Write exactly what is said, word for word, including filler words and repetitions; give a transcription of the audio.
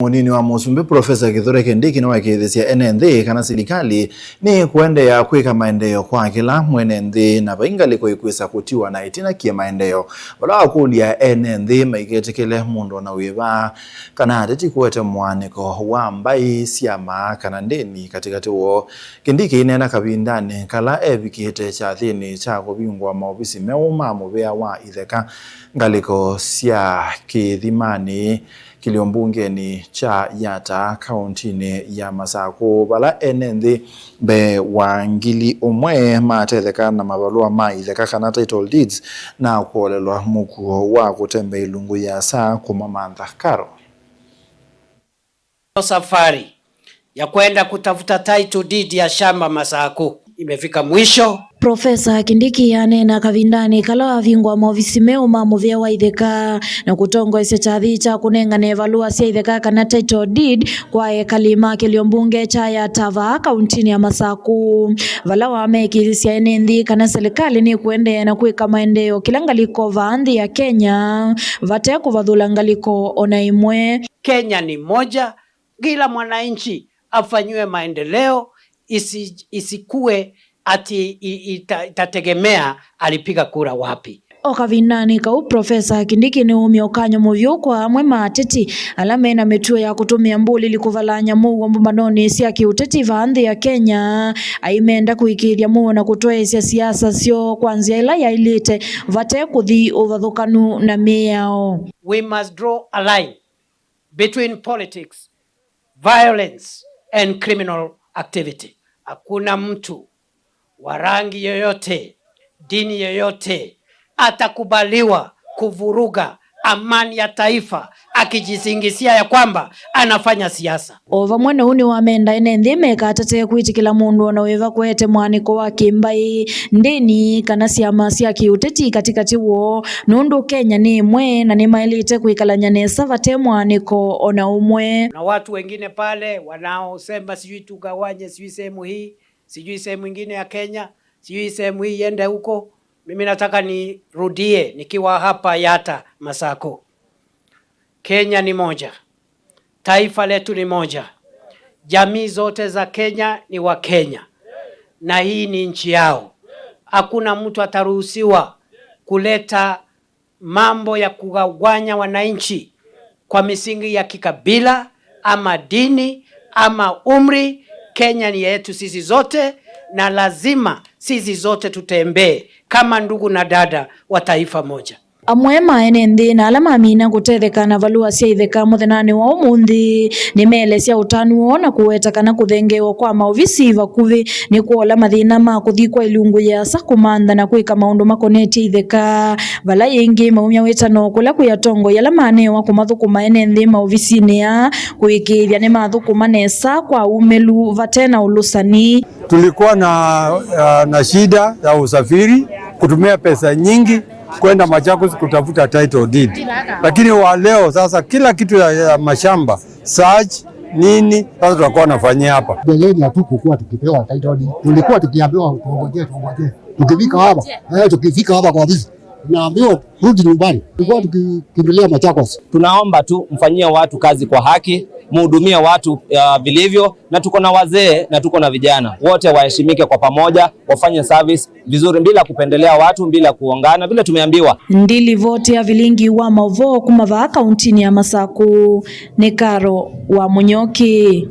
Mũnini wa mũsumbĩ Profesa Kithure Kindiki nĩwaĩkĩĩthĩsye ene nthĩ kana silikalĩ nĩ kũendeea kwĩka maendeeo kwa kĩla mwene nthĩ, na vai ngalĩko ikwĩsa kũtiwa na ĩtina kĩmaendeeo. Vala wakũlya ene nthĩ maiketĩkĩle mũndũ o na wĩva kana ateti kũete mũaanĩko wa mbaĩ, syama, kana ndĩni katĩkatĩ woo. Kindiki aineena kavindanĩ kala evikĩte kyathĩnĩ kya kũvingũa maovisi meũ ma mũvĩa wa itheka ngalĩko sya Kĩthimanĩ, kĩlĩombungenĩ kya Yatta, kaũntinĩ ya Masakũ, vala ene nthĩ mbee wa ngili ũmwe matetheka na mavalũa ma itheka kana title deeds na kũolelwa mũkuo wa kũtembea ilungu yĩasa kũmamantha. Karo. Safari ya kwenda kutafuta title deed ya shamba Masakũ imefika mwisho. Profesa Kindiki aneena kavindanĩ kala wavingũa maovisi meũ ma mũvĩa wa itheka na kũtongoesya kyathĩ kya kũnengane valũa sya itheka kana title deed kwa ekali ma kĩlĩombunge kya Yatta vaa kaũntinĩ ya Masakũ, vala wamekĩĩthĩsya ene nthĩ kana silikalĩ nĩkũendeea na kwĩka maendeeo kĩla ngalĩko vaa nthĩ ya Kenya vate kũvathũla ngalĩko o na ĩmwe. Kenya ni moja, kila mwananchi afanyiwe maendeleo, isi-, isikue ati i-, ita-, itategemea alipiga kura wapi. O kavindanĩ kau, Profesa Kindiki nĩwaumya ũkany'o mũvyũ kwa amwe ma ateti ala mena mĩtuo ya kũtũmĩa mbũlĩli kũvalany'a mũuo mbũmbanonĩ sya kĩũteti vaa nthĩ ya Kenya, aimenda kũĩkĩĩthya mũuo na kũtwaĩĩsya siasa syoo kwa nzĩa ĩla yaĩlĩte vate kũthi ũvathũkanu na mĩao. We must draw a line between politics, violence and criminal activity. Hakuna mtu wa rangi yoyote, dini yoyote atakubaliwa kuvuruga amani ya taifa akijisingizia ya kwamba anafanya siasa. O vamwe na ũu, nĩwamenda ene nthĩ mekatate kwĩtĩkĩla mũndũ o na wĩva kũete mũaanĩko wa kĩmbaĩ, ndĩni, kana syama sya kĩũteti katĩkatĩ woo, nũndũ Kenya nĩ ĩmwe na nĩmaĩlĩte kwĩkalany'a nesa vate mũaanĩko o na ũmwe. Na watu wengine pale wanaosema sijui tugawanye sijui sehemu hii, sijui sehemu ingine ya Kenya, sijui sehemu hii iende huko. Mimi nataka nirudie nikiwa hapa Yatta Masakũ. Kenya ni moja. Taifa letu ni moja. Jamii zote za Kenya ni wa Kenya. Na hii ni nchi yao. Hakuna mtu ataruhusiwa kuleta mambo ya kugawanya wananchi kwa misingi ya kikabila ama dini ama umri. Kenya ni yetu sisi zote, na lazima sisi zote tutembee kama ndugu na dada wa taifa moja. Amwe ma ene nthĩ na ala mamina kũtetheka na valũa sya itheka mũthenyanĩ wa ũmũnthĩ nĩmeelesya ũtanu woo na kũweta kana kũthengeewa kwa maovisi vakuvĩ nĩ kwola mathĩna ma kũthi kwa ilungu yĩasa kũmantha na kwĩka maũndũ makonetye itheka, vala yĩngĩ maumya wĩtano kũla kwĩ atongoi ala manewa kũmathũkũma ene nthĩ maovisinĩ aa kũĩkĩĩthya nĩmathũkũma nesa kwa umĩlu vate na ũlũsani. Tulikuwa na, uh, na shida ya usafiri, kutumia pesa nyingi kwenda Machakos kutafuta title deed. Lakini wa leo sasa kila kitu ya, ya mashamba, search, nini, sasa tutakuwa nafanyia hapa. Mbeleni hatukukuwa tukipewa title deed. Tulikuwa tukiambiwa tuongojee, tuongojee. Tukifika hapa, eh, tukifika hapa kwa ofisi, tunaambiwa rudi nyumbani. Tulikuwa tukikimbilia Machakos. Tunaomba tu mfanyie watu kazi kwa haki, mhudumie watu, uh, vilivyo, na tuko na wazee na tuko na vijana. Wote waheshimike kwa pamoja, wafanye service vizuri bila kupendelea watu, bila kuongana, vile tumeambiwa. Ndilivoti ya vilingi wa mauvoo kuma vaa kauntinĩ ya Masakũ nĩ Karo wa Mũnyoki.